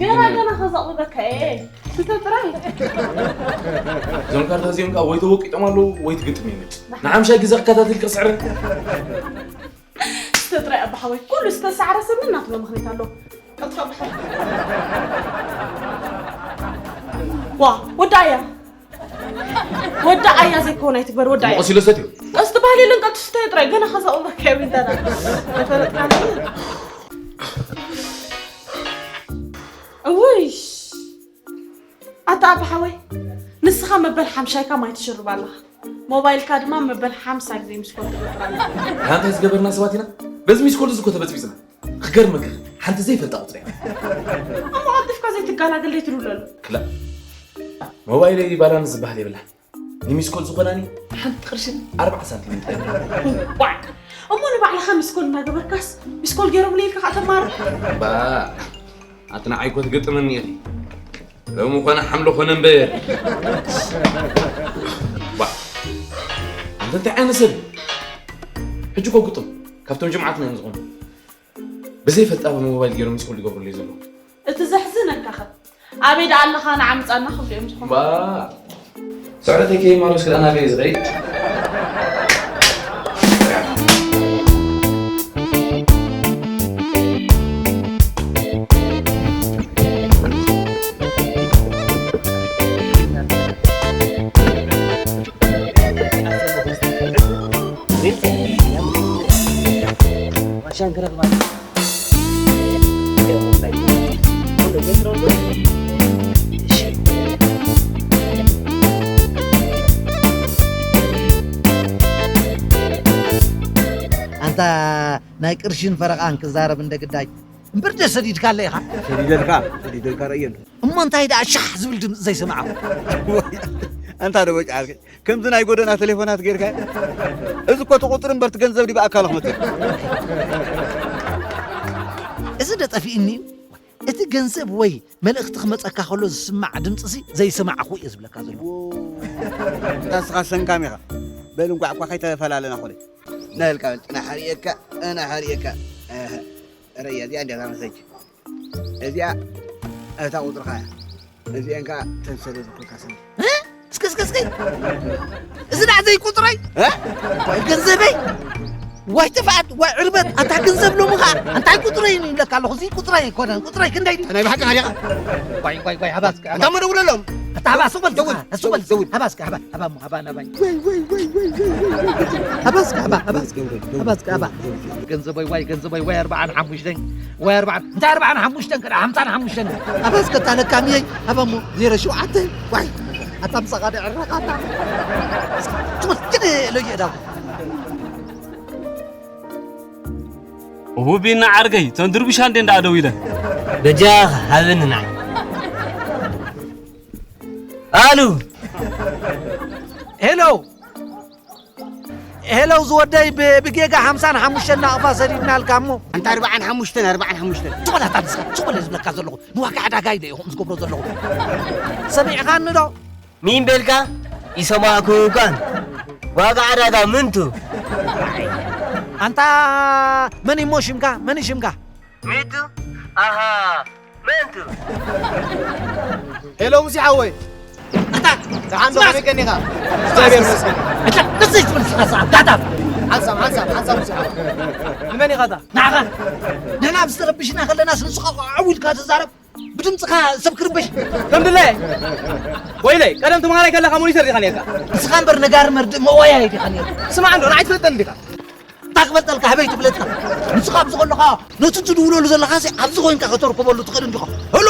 ገና ገና ከዘቕብበካ እየ። ስተ ጥራይ። እዞም ካርታ እዚኦም ከዓ ወይ ተወቂጦም ኣለዉ ወይ ትግጥም እዮም። ንሓምሻይ ግዜ ክከታተል ክስዕረ። ስተ ጥራይ ኣባሓወይ፣ ኩሉ ዝተሳዕረ ሰብ ናቱ መምኽኒት ኣለዎ። ቀልጥፋ ኣባሓወይ። ዋ፣ ወዳእያ። ወዳእያ ዘይኮነ ኣይትግበር፣ ወዳእያ። መቐስ ኢሎ ሰትዩ። ቀስ ትበሃል የለን፣ ቀልጥፍ ስተ ጥራይ፣ ገና ከዛ ኦባካ ቢንታና። ተፈለጥካ። እውይ። ኣታ ኣባሓወይ፣ ንስኻ መበል ሓምሻይካ ማይ ትሽርብ ኣለኻ። ሞባይልካ ድማ መበል ሓምሳ ግዜ ሚስኮል ትገብር ኣለኻ። ሓንቲ ዝገበርና ሰባት ኢና። በዚ ሚስኮል እዚ እኮ ተበጽቢጽና። ክገርመካ፣ ሓንቲ ዘይፈልጣ ቁጽሪ እያ። እሞ ቀልጢፍካ ዘይትገላገል ደይ ትድውለሉ? ክላ። ሞባይለይ ባላንስ ዝበሃል የብላ። ንሚስኮል ዝኾናኒ ሓንቲ ቅርሽን ኣርባዓ ሳንቲም ጥራይ። ዋዕ! እሞ ንባዕልኻ ሚስኮል እናገበርካስ፣ ሚስኮል ገይሮምለይ ኢልካ ከዓ ተማርር? ባ፣ ኣቲ ንዓይ እኮ ትገጥመኒ ኢኺ። ሎሚ ኮነ ሓምለ ኮነ እምበር። ባ፣ ኣንተ እንታይ ዓይነት ሰብ? ሕጂ እኮ ግጥም፣ ካብቶም ጅምዓትና እዮም ዝኾኑ። ብዘይፈልጣ ብሞባይል ገይሮም ሚስኮል ይገብሩለይ ዘለዉ። እቲ ዘሕዝነካ ኸ ኣበይ ደኣ ኣለኻ ንዓ ምጻና ክብሉ እዮም ዝኾኑ። ባ፣ ስዕረተይ ከይማሎ እስከ ደኣ ናበይ ዝኸይድ? ኣንታ ናይ ቅርሽን ፈረቓን ክዛረብ እንደ ግዳጅ እምበር ደ ሰዲድካ ኣለ ኢኻ። ሰዲደልካ፣ ሰዲደልካ ረእየ እንዶ። እሞ እንታይ ደኣ ሻሕ ዝብል ድምፂ ዘይሰማዕኹ? ወይ፣ ኣንታ ዶ ወጭ ዓርከይ፣ ከምዚ ናይ ጎደና ቴሌፎናት ጌርካ? እዚ እኮ እቲ ቁፅሪ እምበር እቲ ገንዘብ ዲ ብኣካል ክመፅእ። እዚ ዶ ጠፊእኒ እዩ? እቲ ገንዘብ ወይ መልእኽቲ ክመፀካ ከሎ ዝስማዕ ድምፂ ሲ ዘይሰማዕኹ እየ ዝብለካ ዘለኹ። እታ ንስኻ ሰንካም ኢኻ። በል እንኳዕ እኳ ከይተፈላለና ኮለይ። ናልካ በል ጥና ሓሪኤካ፣ ጥና ሓሪኤካ። ኣህ፣ ረያ እዚኣ እንዲያ እታ መሰጅ። እዚኣ እታ ቁፅርኻ እያ። እዚአን ከዓ ተንሰለ ዝኮልካ ሰኒ። እ? እስከ፣ እስከ፣ እስከ። እዚ ደኣ ዘይ ቁፅረይ? እ? ወይ ገንዘበይ? ወይ ጥፍኣት፣ ወይ ዕርበት። ኣንታ ገንዘብ ሎሚ ከዓ እንታይ ቁፅረይ ይብለካ ኣለኹ። እዚ ቁፅረይ ኣይኮነን። ቁፅረይ ክንደይ ድዩ? ናይ ብሓቂ ካሊኻ? ዋይ፣ ዋይ፣ ዋይ፣ ሃባስከ፣ ኣንታ ሃባስ። መደውለሎም። ኣታ ሃባ፣ ሱቅ በል፣ ደውል፣ ሱቅ በል። ደውል፣ ደውል። ሃባስከ፣ ሃባ፣ ሃባ፣ ሃባ፣ ናባይ። ወይ፣ ወይ፣ ወይ፣ ወይ፣ ወይ፣ ወይ፣ ወይ። ሃባስከ፣ ሃባ፣ ሃባስከ። ሃባስከ፣ ሃባ። ገንዘበይ፣ ዋይ፣ ገንዘበይ፣ ወይ ኣርባዓን ሓሙሽተን፣ ወይ ኣርባዓን፣ እንታይ ኣርባዓን ሓሙሽተን ከዳ፣ ሓምሳን ሓሙሽተን። ሃባስከ፣ እታ ለካሚየይ፣ ሃባ እሞ፣ ዜሮ ሸውዓተ፣ ዋይ። ኣታ ምሳኻ ድዕረኻ፣ ኣታ። ትወስድ ለየዳ። ውቢና ዓርከይ፣ እተን ድርቡሻ እንዴ እንዳደው ኢለን። በጃኻ ሃብኒ ንዓይ። ኣሉ። ሄሎ። ሄሎ ዝወደይ፣ ብ-፣ ብጌጋ ሓምሳን ሓሙሽተን ናቕፋ ሰዲድናልካ እሞ። ኣንታ ኣርባዓን ሓሙሽተን፣ ኣርባዓን ሓሙሽተን። ሱቕ በል ኣታ ንስኻ፣ ሱቕ በል ዝብለካ ዘለኹ። ንዋጋ ዕዳጋ ኢለ ኢኹም ዝገብሮ ዘለኹ። ሰሚዕኻኒ ዶ? ሚን በልካ? ይሰማዕኩ እኳን። ዋጋ ዕዳጋ ምንቱ? ኣንታ መን እሞ ሽምካ? መን ሽምካ? ሚቱ? ኣሃ፣ ምንቱ? ሄሎ፣ ሙሴ ሓወይ። ኣታ፣ ደሓን ዶ? ስማስ! ከመይ ቀኒኻ? እግዚኣብሔር ይመስገን። ኣታ፣ ደስ ይበል ስኻ፣ ስኻ፣ ዳታ። ሓንሳብ፣ ሓንሳብ፣ ሓንሳብ፣ ሙሴ ሓወይ። ንመን ኢኻ እታ? ንዓኻ። ንሕና ምስ ተረብሽና ከለና፣ ንስኻ ዓው ኢልካ ትዛረብ። ብድምፅኻ ሰብ ክርበሽ። ከም ድላየ። ወይለይ፣ ቀደም ተምሃራይ ከለኻ ሞኒተር ዲኻ ነርካ? ንስኻ እምበር ነጋሪ መርድእ መዋያይ ዲኻ ነርካ? ስማዕ እንዶ፣ ንዓይ ትፈልጠኒ ዲኻ? እንታይ ክፈልጠልካ፣ ኣበይ ትፍለጥካ? ንስኻ ኣብዚ ከለኻ፣ ነቲ ትድውለሉ ዘለኻ ሲ ኣብዚ ኮይንካ ከተርክበሉ ትኽእል እንዲኻ። ሄሎ፣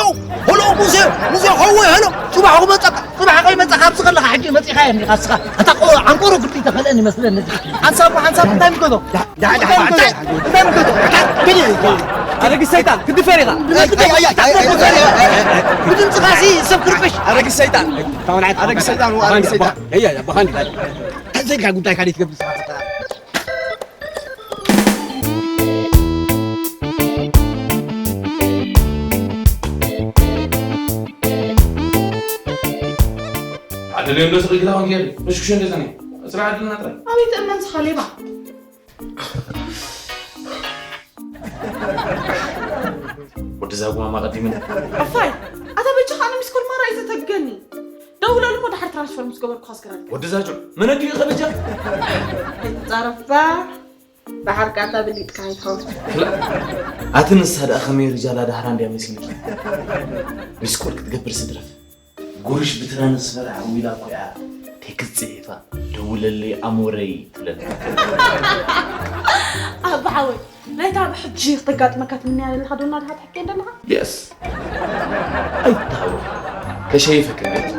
ሄሎ፣ ሙሴ፣ ሙሴ፣ ኸወይ፣ ሄሎ፣ ጽባሕ ክመጸካ፣ ጽባሕ ከይመጸካ ኣብዚ ከለኻ ሕጂ መጺኻዮ እንዲኻ ንስኻ። ኣታ ቆ-፣ ዓንቆሮ ግዲ ተኸልአን ይመስለኒ እዚ። ሓንሳብ፣ ሓንሳብ እንታይ ምልከቶ? ዳ-፣ ዳ-፣ ዳ-፣ እንታይ ምልከቶ? እንታይ ምልከቶ? እንታይ ምልከቶ? ኣረጊት ሰይጣን፣ ክትድፈር ኢኻ። ኣይ፣ ኣይ፣ ኣይ፣ ኣይ፣ ኣይ፣ ኣይ፣ ኣይ፣ ኣይ፣ ኣይ። ብድምፅኻ ሲ ሰብ ክርብሽ። ኣረጊት ሰይጣን። ኣረጊት ሰይጣን፣ ኣረጊት ሰይጣን። ኣይ፣ ኣይ፣ ኣይ፣ ብኻን እንታይ ጉዳይ ካልእ ትገብር? ዓደለዮ እንዶ ስቕ ኢልካ ኮንክ የለ። መሽኩሾ እንደ ዘኔ። ስራሕ ዓድልና ጥራይ። ኣበይ ትእመን ስኻ ሌባ? ወዲ ዛጉማ ማቐዲምን ኣፋይ፣ ኣታ በጃኻ ኣነ ሚስኮል ማራ እዩ ዘተገኒ። ደውለሉ እሞ ድሓር ትራንስፈር ምስ ገበርኩ ከስገረልካ። ወዲ ዛጁ፣ መን ኣዲኡ ኸበጃ? ኣይትጻረፋ፣ ድሓር ቃታ ብሊጥካ ኣይትኸውን። ክላ-፣ ኣቲ ንሳ ደኣ ከመይ ሪጃላ ዳህራ እንድያ መሲልኪ? ሚስኮል ክትገብር ስድረፍ። ጉርሽ ብትራንስፈር ዓዊላ እኮ እያ ቴክስት ጽሒፋ፣ "ደውለለይ ኣሞረይ" ትብለኒ። ኣባ ሓወይ፣ ናይታ ብሕጂ ክተጋጥመካ ትምንያ ዘለኻ ዶ እናድኻ ትሕከይ ዘለኻ? የስ። ኣይትተሃወኽ። ከሸይፈካ ገጽ።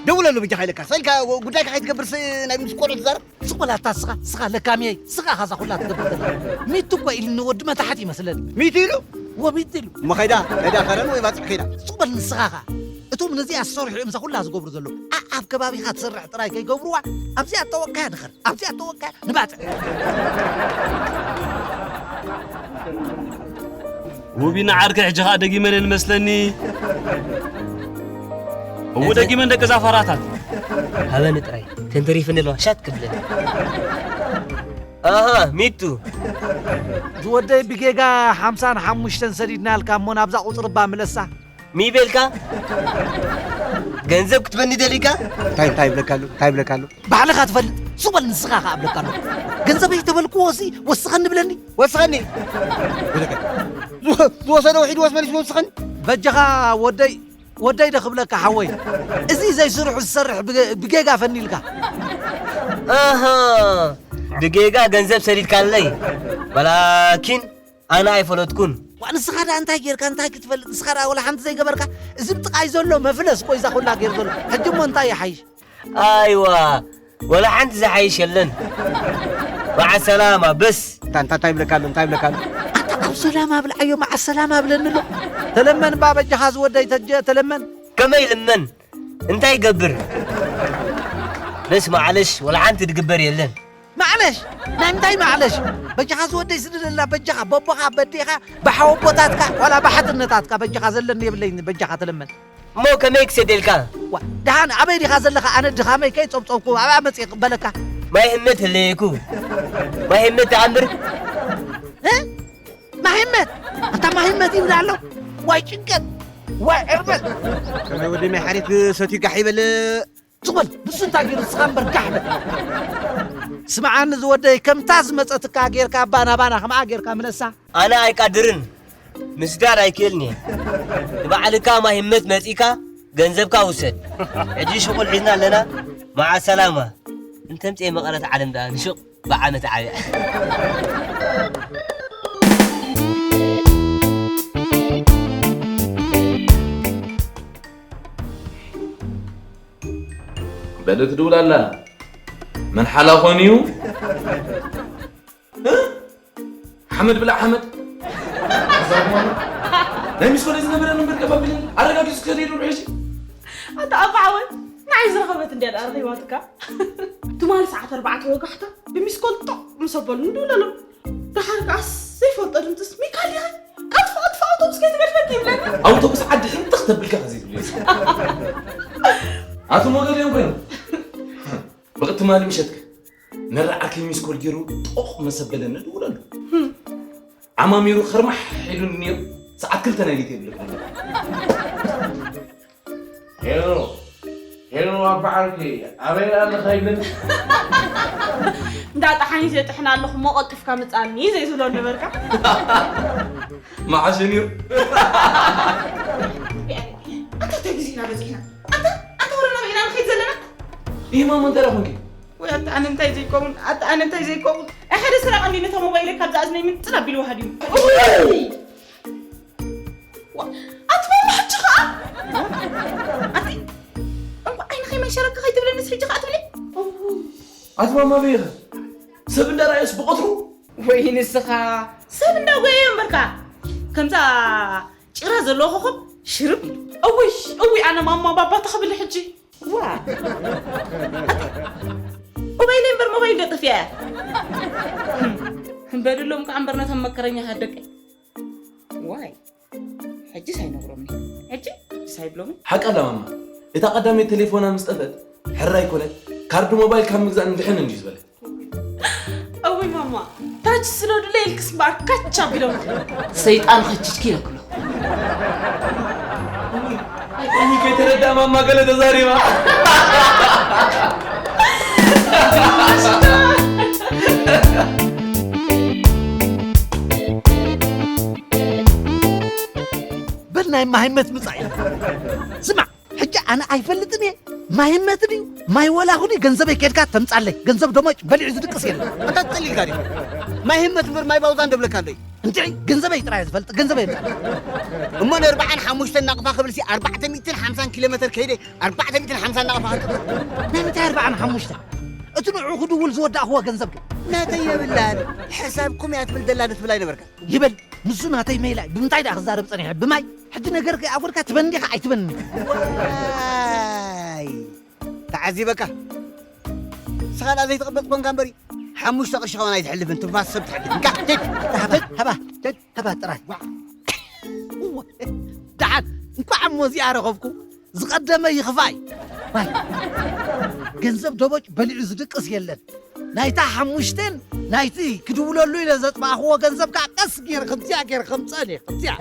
ደውለሉ ብጃኻ ኢለካ። ሰልካ ጉዳይካ ከይትገብርስ ናይ ምስ ቆልዑ ትዛረብ? ስቕ በል ኣታ ስኻ፣ ስኻ ለካምየይ፣ ስኻ ኢኻ እዛ ኩላ ትገብር ዘላ። ሚቱ እኮ ኢሉኒ ወዲ መታሕት ይመስለኒ። ሚቱ ኢሉ? እወ፣ ሚቱ ኢሉ። እሞ ኸይዳ፣ ኸይዳ ከረን ወይ ባጽዕ ኸይዳ። ስቕ በል ንስኻ ኸኣ። እቶም ነዚኣ ዝሰርሑ እዮም እዛ ኩላ ዝገብሩ ዘለዉ። ኣ-፣ ኣብ ከባቢኻ ትሰርሕ ጥራይ ከይገብርዋ፣ ኣብዚኣ እተወቅካያ ድኸር፣ ኣብዚኣ እተወቅካያ ንባጽዕ። ውቢና ዓርከይ፣ ሕጂ ኸኣ ደጊመን እየን መስለኒ። እው፣ ደጊመን ደቂ ዛፋራታት። ሃበኒ ጥራይ፣ ተንተሪፍኒ ኣለዋ፣ ሻት ክብለኒ። ኣሃ፣ ሚቱ። ዝወደይ ብጌጋ ሓምሳን ሓሙሽተን ሰዲድናልካ እሞ ናብዛ ቁጽሪ እባ ምለሳ። ሚቤልካ? ገንዘብ ክትበኒ ደሊካ? እንታይ፣ እንታይ ይብለካ ኣሎ? እንታይ ይብለካ ኣሎ? ባዕልኻ ትፈልጥ፣ ሱቕ በል ንስኻ ኸኣ እብለካ ኣለኹ። ገንዘበይ ተበልክዎሲ ወስኸኒ ብለኒ። ወስኸኒ? ዝወ-፣ ዝወሰዶ ውሒድ ወስ መሊሱ ወስኸኒ? በጃኻ ወደይ፣ ወደይ ዶ ክብለካ ሓወይ? እዚ ዘይስርሑ ዝሰርሕ ብገ-፣ ብጌጋ ፈኒልካ። ኣሃ፣ ብጌጋ ገንዘብ ሰዲድካለይ። ወላኪን ኣነ ኣይፈለጥኩን። ዋ፣ ንስኻ ደኣ እንታይ ጌርካ፣ እንታይ ክትፈልጥ? ንስኻ ደኣ ወላ ሓንቲ ዘይገበርካ። እዚ ብጥቓይ ዘሎ መፍለስ እኮ እዩ እዛ ኩላ ጌሩ ዘሎ። ሕጂ እሞ እንታይ ይሓይሽ? ኣይዋ፣ ወላ ሓንቲ ዝሓይሽ የለን። መዓ ሰላማ፣ በስ። እንታይ፣ እንታይ፣ እንታይ ይብለካ ኣሎ? እንታይ ይብለካ ኣሎ? ኣታ ኣብ ሰላማ ብልዓዮ፣ መዓ ሰላማ ብለኒ ኣሎ። ተለመን እባ በጃኻ ዝወደይ ተጀ-፣ ተለመን። ከመይ ልመን? እንታይ ይገብር? በስ ማዕለሽ፣ ወላ ሓንቲ ድግበር የለን። ማዕለሽ? ናይ ምንታይ ማዕለሽ? በጃኻ ዝወደይ ስደደልና፣ በጃኻ፣ በቦኻ፣ በዴኻ፣ ብሓወቦታትካ፣ ዋላ ብሓትነታትካ፣ በጃኻ ዘለኒ የብለይን፣ በጃኻ ተለመን። እሞ ከመይ ክሰደልካ? ዋ፣ ደሓን ኣበይ ዲኻ ዘለኻ? ኣነ ድኻመይ ከይጸብጸብኩ፣ ኣብኣ መጽየ ክቕበለካ። ማይ ህመት ህለየኩ። ማይ ህመት ተኣምር? እ? ማይ ህመት? ኣታ ማይ ህመት ይብል ኣሎ? ዋይ ጭንቀት! ዋይ ዕርበት! ከመይ ወዲ ማይ ሓሪፍ ሰትዩ ጋሕ ይበል? ትኹል፣ ንሱ እንታይ ገይሩ ንስኻ እምበር ጋሕ በል። ስምዓኒ ዝወደይ፣ ከምታ ዝመጸትካ ጌርካ ባና ባና ከምኣ ጌርካ ምለሳ። ኣነ ኣይቃድርን፣ ምስዳድ ኣይክእልን እየ። ንባዕልካ ማይ ህመት መጺእካ ገንዘብካ ውሰድ። ሕጂ ሽቑል ሒዝና ኣለና። መዓ ሰላማ። እንተምጽኤ መቐረት ዓለም ደኣ ንሽቕ ብዓመት ዓብያ። በል ትድውል ኣላ። መን ሓላ ኾን እዩ? እ? ሓመድ ብላዕ ሓመድ። ናይ ምስ ወደ ዝነበረ ነበር ቀባቢልን ኣረጋጊጹ ክኸደ ኢሉ ሕጂ። ኣታ ኣባ ዓወት፣ ንዓይ ዝረኸበት እንድያ ደኣ ረኺባትካ። ትማሊ ሰዓት ኣርባዕተ ወጋሕታ ብሚስኮል ጦቕ ምስ ኣበሉ ንድውለሎም። ደሓር ከኣስ ዘይፈልጦ ድምፅስ፣ "ሚካል ዲኻ? ቀልጥፍ፣ ቀልጥፍ፣ ኣውቶቡስ ከይትገድፈኪ" ይብለኒ። ኣውቶቡስ ዓዲ ሕንጥኽ ተብልካ ከዚ ትብለኒ። ኣቶም ወገን እዮም ኮይኖም። ብቕትማሊ ምሸትከ ነራ ዓርከይ ሚስኮል ገይሩ ጦቕ መሰበለኒ ድውለሉ። ዓማሚሩ ኸርማሕ ኢሉኒ ነይሩ። ሰዓት ክልተ ናይ ሌሊት የብለኒ። ሄሎ፣ ሄሎ፣ ኣባ ዓርከይ፣ ኣበይ ኣለኻ ይብለኒ። እንዳ ጠሓኒት የጥሕን ኣለኹ እሞ ቀልጢፍካ ምጻኒ ዘይትብሎ ነበርካ። መዓሸ ነይሩ። ኣንታ እንታይ ግዜ ኢና በጺሕና? ኣንታ፣ ኣንታ ወረና በኢና ንኸይድ ዘለና? ይህ ማሞ እንታይ ደኣ ኾንኪ? ወይ ኣታ ኣነ እንታይ ዘይከውን፣ ኣታ ኣነ እንታይ ዘይከውን። ኣይ ሓደ ስራቕ እንዲ ነታ ሞባይለይ ካብዛ እዝነይ ምንጽል ኣቢሉ ወሃድዩ። ዋ፣ ኣቲ ማማ ሕጂ ኸኣ? ኣቲ፣ እንኳዕ ዓይንኺ መንሸረካ ከይትብለኒስ ሕጂ ኸኣ ትብሊ? ኣቲ ማማ በይኸ? ሰብ እንዳረኣየስ ብቐትሩ? ወይ ንስኻ ሰብ እንዳጎየዮ እምበርካ። ከምዛ ጭራ ዘለዎ ኮኾብ ሽርብ ኢሉ። እውይ፣ እውይ፣ ኣነ ማማ ባባ ተኽብል ሕጂ። ዋ። ሞባይለይ እምበር ሞባይል ዶ ጠፊኣ እያ? እምበድሎም ከዓ እምበር ነቶም መከረኛታት ደቀይ። ዋይ። ሕጂስ ኣይነግሮምን። ሕጂ ሕጂስ ኣይብሎምን። ሓቃ ኣላ ማማ። እታ ቀዳመይቲ ቴሌፎና ምስ ጠፍአት፣ ሕራይ ኮነ፣ ካርድ ሞባይል ካብ ምግዛእ ንድሕን እንድዩ ዝበለ። እውይ ማማ፣ ታች ስሎድለ ኢልክስ እምበኣር ካች ኣቢሎም። ሰይጣን ኸችችኪ ይለክሎ። እኔ ከይተረዳ ማማ ገለ ተዛሪባ። በል ናይ ማህመት ምጻእ እዩ። ስማዕ፣ ሕጂ ኣነ ኣይፈልጥን እየ። ማህመት ድዩ ማይ ወላ ኩኒ ገንዘበይ ኬድካ ተምጻለይ። ገንዘብ ደሞጭ በሊዑ ዝድቅስ የለን። ኣታ ትጸሊልካ ድዩ? ማይ ህመት እምበር ማይ ባውዛ እንደብለካ ኣለይ። እንድዒ ገንዘበይ ጥራይ ዝፈልጥ፣ ገንዘበይ የምጻለይ። እሞ ንኣርባዓን ሓሙሽተን ናቕፋ ክብል ሲ ኣርባዕተ ሚእትን ሓምሳን ኪሎ ሜተር ከይደ ኣርባዕተ ሚእትን ሓምሳን ናቕፋ ክጥቅም። ናይ ምንታይ ኣርባዓን ሓሙሽተን? እቲ ንዑ ክድውል ዝወዳእኽዎ ገንዘብ ድዩ? ናተይ የብላን። ሕሳብኩም እያ ትብል ዘላ ዶ ትብል ኣይነበርካ? ይበል። ንሱ ናተይ ሜላ እዩ። ብምንታይ ደኣ ክዛረብ ጸኒሐ? ብማይ? ሕጂ ነገር ከይኣጎድካ ትበኒ ዲኻ ኣይትበኒ? ዋይ! ተዓዚበካ። ንስኻ ደኣ ዘይትቕበጽ ኮንካ እምበሪ፣ ሓሙሽተ ቅርሺ ከማን ኣይትሕልፍን፣ ትንፋስ ሰብ ትሕልፍ። እንካ፣ ሂድ፣ ሃባ፣ ሃባ፣ ሂድ፣ ሃባ ጥራይ። ደሓን፣ እንኳዕ እሞ እዚኣ ረኸብኩ። ዝቐደመ ይኽፋእ እዩ። ዋይ፣ ገንዘብ ደቦጭ በሊዑ ዝድቅስ የለን። ናይታ ሓሙሽተን ናይቲ ክድውለሉ ኢለ ዘጥፋእኽዎ ገንዘብ ከዓ ቀስ ገይረ ከምዚኣ ገይረ ከምፀን እየ። ከምዚኣ።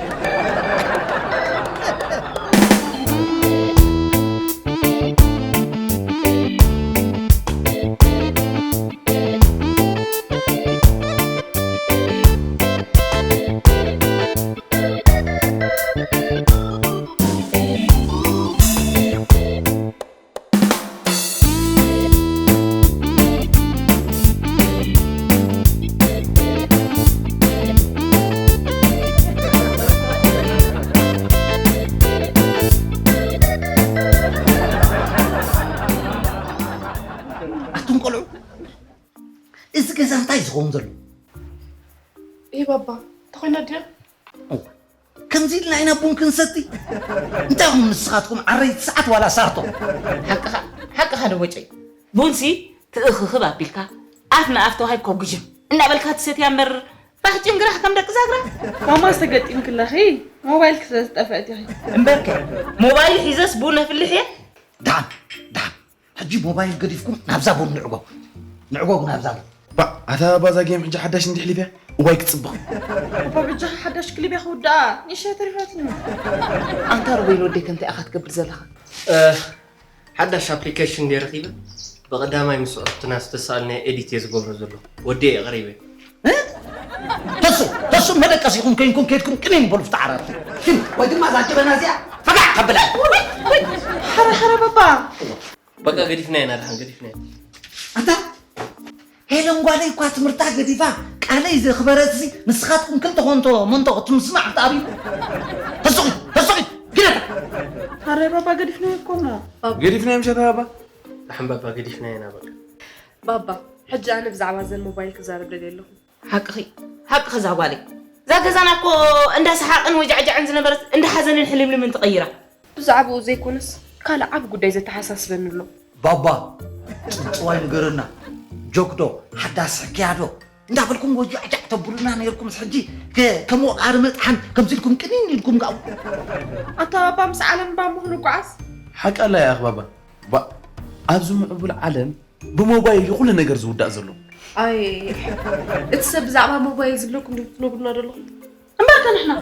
ኣቱም ቆልዑ፣ እዚ ገዛ እንታይ ዝኸውን ዘሎ? ይህ ባባ ተኾይና ድያ? ከምዚ ኢልና ኢና ቡን ክንሰቲ? እንታይ ኢኹም ንስኻትኩም ዓረይቲ ሰዓት ዋላ ሳርቶ? ሓቅኻ ሓቅኻ ደቦጨይ። ቡንሲ ትእኽኽብ ኣቢልካ ኣፍ ንኣፍ ተዋሂብካ ጉጅም እናበልካ ትሰትያ እምበር ባህ ጭንግራሕ ከም ደቂ ዛግራ። ማማ ዝተገጢምክለኺ ሞባይልኪ ስለ ዝጠፍአት ኢኺ። እምበርከ ሞባይል ሒዘስ ቡን ኣፍልሕ እየ። ደሓን ደሓን፣ ሕጂ ሞባይል ገዲፍኩም ናብዛ ቡን ንዕጎ። ንዕጎ ናብዛ ቡን። ባ ኣታ ባዛ ጌም ሕጂ ሓዳሽ እንዲሕ ሊብያ እዋይ ክጽብቕ። እባ በጃኻ ሓዳሽ ክሊብ እያ ክውድኣ፣ ንእሽተይ ተሪፋትኒ። ኣንታ ሩቤል ወደይ ከምታይ ኢኻ ትገብር ዘለኻ? ሓዳሽ ኣፕሊኬሽን እንደ ረኺበ ብቐዳማይ ምስ ዕርክትና ዝተሳእልናዮ ኤዲት እየ ዝገብሮ ዘለኹ። ወዲ እየ ቀሪበ። ተሱ ተሱ መደቀሲኹም ከይንኩም ከይድኩም ቅኒን በሉ ፍታ ዓራት። ወይ ድማ እዛ ጀበና እዚኣ ፈጋዕ ከብላ። ሓረ ሓረ ባባ። በቃ ገዲፍና ኢና ደሓን ገዲፍና ኢና። ኣታ ሄለን ጓለይ እኳ ትምህርታ ገዲፋ ቃለይ ዘኽበረትሲ ንስኻትኩም ክልተ ኮንቶ መንቶ ክትምስማዕ ክተኣብዩ። ተሱኺ ተሱኺ ግደታ። ሓረ ባባ ገዲፍና እኮ እሞ። ገዲፍና ምሸት ባባ። ደሓን ባባ ገዲፍና ኢና በቃ። ባባ፣ ሕጂ ኣነ ብዛዕባ እዘን ሞባይል ክዛረብ ደልየ ኣለኹ። ሓቅኺ ሓቅኺ እዛ ጓለይ። እዛ ገዛና እኮ እንዳ ሰሓቕን ወጃዕጃዕን ዝነበረት እንዳ ሓዘንን ሕልምልምን ተቐይራ። ብዛዕባኡ ዘይኮነስ ካልእ ዓቢ ጉዳይ ዘተሓሳስበኒ ኣሎ። ባባ ጽብጽዋይ ንገረና። ጆክዶ ሓዳስ ሕክያዶ እንዳበልኩም ወጃዕጃዕ ተብሉና ነይርኩም ሕጂ ከ- ከም ወቓሪ መጥሓን ከምዚ ኢልኩም ቅኒን ኢልኩም ጋው። ኣታ ባባ ምስ ዓለም ባሞ ክንጓዓዝ። ሓቃላ እያ ኣኽባባ። ባ ኣብዚ ምዕቡል ዓለም ብሞባይል እዩ ኩሉ ነገር ዝውዳእ ዘሎ። ኣይ እቲ ሰብ ብዛዕባ ሞባይል ዝብለኩም ዶ ትነግሩና ዘለኹም? እምበርከ ንሕና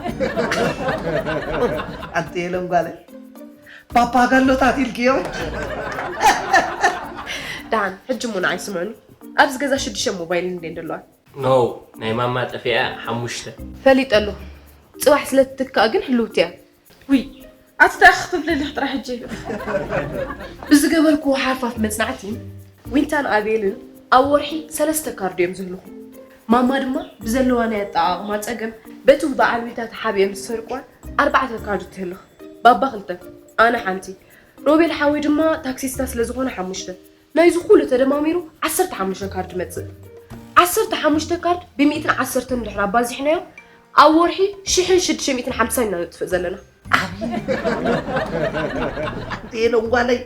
ኣንተ የለም ጓለ ፓፓጋሎታት ኢልክዮ። ደሓን ሕጂ እሞ ንዓይ ስምዑኒ። ኣብዚ ገዛ ሽዱሽተ ሞባይል እንዴ ዘለዋ? ኖ ናይ ማማ ጠፊኣ ሓሙሽተ። ፈሊጠ ኣለኹ። ጽባሕ ስለ ትትካእ ግን ህልውቲ እያ። ውይ ኣቲ እንታይ ክትብልልኽ ጥራሕ ሕጂ። ብዝገበርክዎ ሓርፋፍ መጽናዕቲ ዊንታን ኣቤልን ኣብ ወርሒ ሰለስተ ካርድ እዮም ዝህልኹ። ማማ ድማ ብዘለዋ ናይ ኣጠቓቕማ ጸገም በቲ በዓል ዊንታ ተሓቢኦም ዝሰርቅዋ ኣርባዕተ ካርድ ትህልኽ። ባባ ክልተ፣ ኣነ ሓንቲ፣ ሮቤል ሓወይ ድማ ታክሲስታ ስለ ዝኾነ ሓሙሽተ። ናይዚ ኩሉ ተደማሚሩ ዓሰርተ ሓሙሽተ ካርድ ይመጽእ። ዓሰርተ ሓሙሽተ ካርድ ብሚእትን ዓሰርተን እንድሕር ኣባዚሕናዮ ኣብ ወርሒ ሽሕን ሽዱሽተ ሚእትን ሓምሳን ኢና ነጥፍእ ዘለና። ኣንቲ የለን ጓለይ፣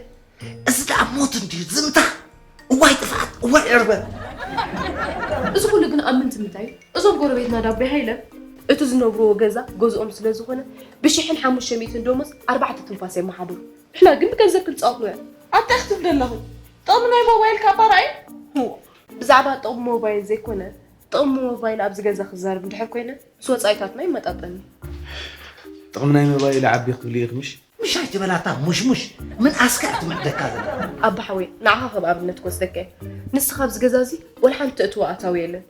እዚ ደኣ ሞት እንድዩ ዝምታ። እዋይ ጥፍኣት፣ እዋይ ዕርበት። እዚ ኩሉ ግን ኣብ ምንትምታይ እዩ? እዞም ጎረቤትና ዳቦይ ሃይለ እቲ ዝነብርዎ ገዛ ገዝኦም ስለ ዝኾነ ብሽሕን ሓሙሽተ ሚእትን ደሞዝ ኣርባዕተ ትንፋስ የመሓድሩ። ንሕና ግን ብገንዘብ ክንጻወት ንውዕል። ኣታ ክትብል ኣለኹ። ጥቕሚ ናይ ሞባይል ካባ ርኣይ። ብዛዕባ ጥቕሚ ሞባይል ዘይኮነ፣ ጥቕሚ ሞባይል ኣብዚ ገዛ ክዛረብ እንድሕር ኮይነ፣ ምስ ወጻኢታትና ይመጣጠኒ። ጥቕሚ ናይ ሞባይል ዓቢ ክብሊ ኢኺ ምሽ? ምሽ ኣይትበላታ ሙሽሙሽ፣ ምንኣስካ እያ ትምዕደካ ዘላ። ኣባ ሓወይ፣ ንዓኻ ከም ኣብነት ክወስደካ እየ። ንስኻ ኣብዚ ገዛ እዚ ወላ ሓንቲ እትዎ ኣታዊ የለን።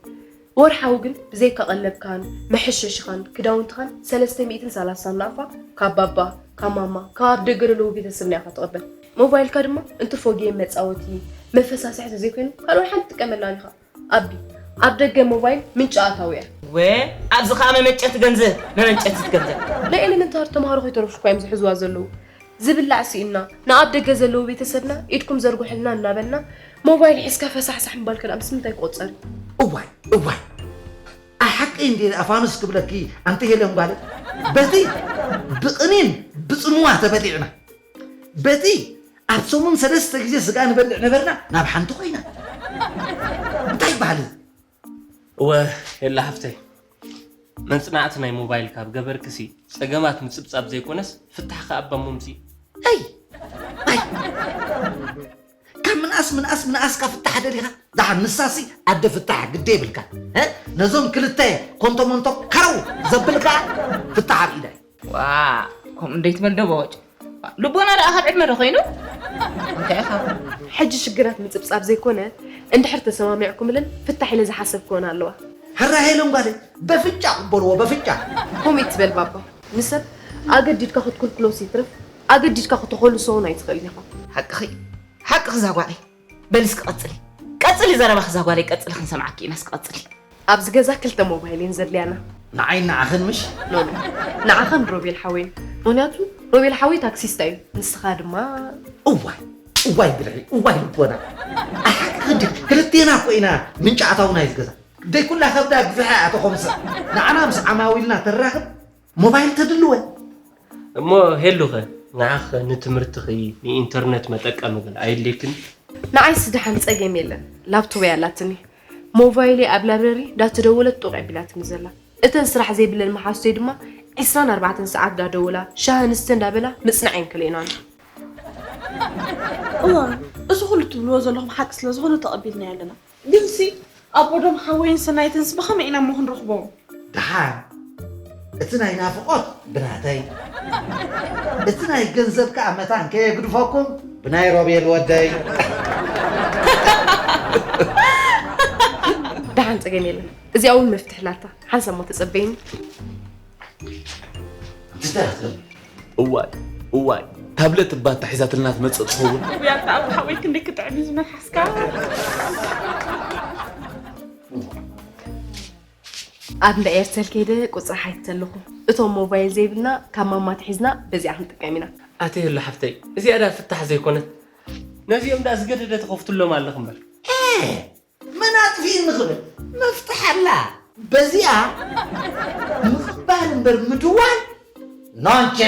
ወርሓዊ ግን ብዘይካ ቀለብካን መሐሸሽኻን ክዳውንትኻን ሰለስተ ሚእትን ሰላሳን ናቕፋ ካብ ባባ፣ ካብ ማማ፣ ካብ ኣብ ደገ ዘለዉ ቤተሰብና ኢኻ ትቕበል። ሞባይልካ ድማ እንትፎ ጌም መጻወቲ፣ መፈሳስሒ ተዘይኮይኑ ካልእ ወላ ሓንቲ ትጥቀመላን ኢኻ። ኣቢ፣ ኣብ ደገ ሞባይል ምንጪ ኣታዊ እያ። ወ ኣብዚ ኸኣ መመንጨቲ ገንዘብ መመንጨቲ ገንዘብ። ናይ ኤለመንታሪ ተምሃሮ ከይተረፍሽኳ እዮም ዝሕዝዋ ዘለዉ። ዝብላዕ ስኢንና ንኣብ ደገ ዘለዉ ቤተሰብና ኢድኩም ዘርጉሕልና እናበልና ሞባይል ሒዝካ ፈሳሕሳሕ ምባልከ ደኣ ምስ ምንታይ ክቑጸር እዩ? እዋይ እዋይ ኣይ ሓቀይ እንዴ ኣፋኑስ ክብለኪ ኣንቲ ሄለን ጓለይ በቲ ብቕኒን ብጽምዋ ተበሊዕና በቲ ኣብ ሰሙን ሰለስተ ግዜ ስጋ ንበልዕ ነበርና ናብ ሓንቲ ኮይና እንታይ ይበሃል እዚ እወ ሄላ ሓፍተይ መጽናዕቲ ናይ ሞባይል ካብ ገበርክሲ ጸገማት ምጽብጻብ ዘይኮነስ ፍታሕ ከኣ ኣባ ሞምሲ ኣይ ኣይ ካብ ምንኣስ ምንኣስ ምንኣስካ ፍታሕ ደሊኻ ደሓን ንሳሲ ኣደ ፍታሕ ግደ ይብልካ እ? ነዞም ክልተ ኮንቶ መንቶ ከረው ዘብል ከኣ ፍታሕ ኣብ ኢዳ እዩ ዋ ከምኡ እንደይትበል ዶ በወጭ ልቦና ደኣ ካብ ዕድመ ዶ ኮይኑ እንታይ ኢኻ ሕጂ ሽግራት ምጽብጻብ ዘይኮነ እንድሕር ተሰማሚዕኩምለን ፍታሕ ኢለ ዝሓሰብክወን ኣለዋ ሕራይ ሄለን ጓለይ በፍጫ ቅበልዎ በፍጫ ከምኡ ይትበል ባባ ንሰብ ኣገዲድካ ክትኩልኩሎስ ይትረፍ ኣገዲድካ ክትኾልሶ እውን ኣይትኽእልን ኢኻ ሓቅኺ ሓቅኺ ዛጓለይ በል እስኪ ቀጽሊ ቀጽሊ ዘረባኺ ዛጓለይ ቀጽሊ ክንሰምዓኪ ኢና እስኪ ቀጽሊ ኣብዚ ገዛ ክልተ ሞባይል እየን ዘድልያና ንዓይን ንዓኽን ምሽ ኖ ኖ ንዓኻን ሮቤል ሓወይን ምኽንያቱ ሮቤል ሓወይ ታክሲስታ እዩ ንስኻ ድማ እዋይ እዋይ ብልሒ እዋይ ልቦና ኣሓቂ ክዲ ክልቴና እኮ ኢና ምንጪ ኣታውና እዩ ዝገዛ ደይ ኩላ ከብዳ ግፍሐ ኣቶ ኾምሰ ንዓና ምስ ዓማዊልና ተራኽብ ሞባይል ተድልወ እሞ ሄሉኸ ንዓኸ ንትምህርትኺ ንኢንተርነት መጠቀሚ ግን ኣየድልየክን? ንዓይስ ደሓን ጸገም የለን ላፕቶበይ ኣላትኒ ሞባይለይ ኣብ ላብረሪ ዳተደወለት ጡቕ ኣቢላትኒ ዘላ እተን ስራሕ ዘይብለን መሓዙተይ ድማ ዒስራን ኣርባዕተን ሰዓት ዳደወላ ሻሂ ኣንስተ እንዳበላ ምጽናዕ የን ከልኤናኒ። እዋ እዚ ኩሉ ትብልዎ ዘለኹም ሓቂ ስለ ዝኾነ ተቐቢልናዮ ኣለና። ግንሲ ኣቦዶም ሓወይን ሰናይትንስ ብኸመይ ኢና እሞ ክንረኽቦም? ደሓን እቲ ናይ ናፍቖት ብናተይ እቲ ናይ ገንዘብ ከኣ መታን ከየግድፈኩም ብናይ ሮቤል ወደይ ደሓን ጸገም የለን እዚኣ እውን መፍትሕ ላታ ሓንሳብ እሞ ተጸበይኒ እንታይ ክትብል እዋይ እዋይ ታብለት እባ ኣታሒዛትልና ትመፅእ ትኸውን ውይ ኣታ ኣቦ ሓወይ ክንደይ ክጥዕም እዩ ዝመልሓስካ ኣብ እንዳ ኤርተል ከይደ ቁፅሪ ሓቲተ ኣለኹ እቶም ሞባይል ዘይብልና ካብ ማማ ኣትሒዝና በዚኣ ክንጥቀም ኢና ኣትየሉ ሓፍተይ እዚኣ ድኣ ፍታሕ ዘይኮነት ነዚኦም ድኣ ዝገደደ ትኸፍትሎም ኣለኹ እምበር መን ኣጥፊእኒ ክብል መፍትሕ ኣላ በዚኣ ምቕባል እምበር ምድዋል ኖንቸ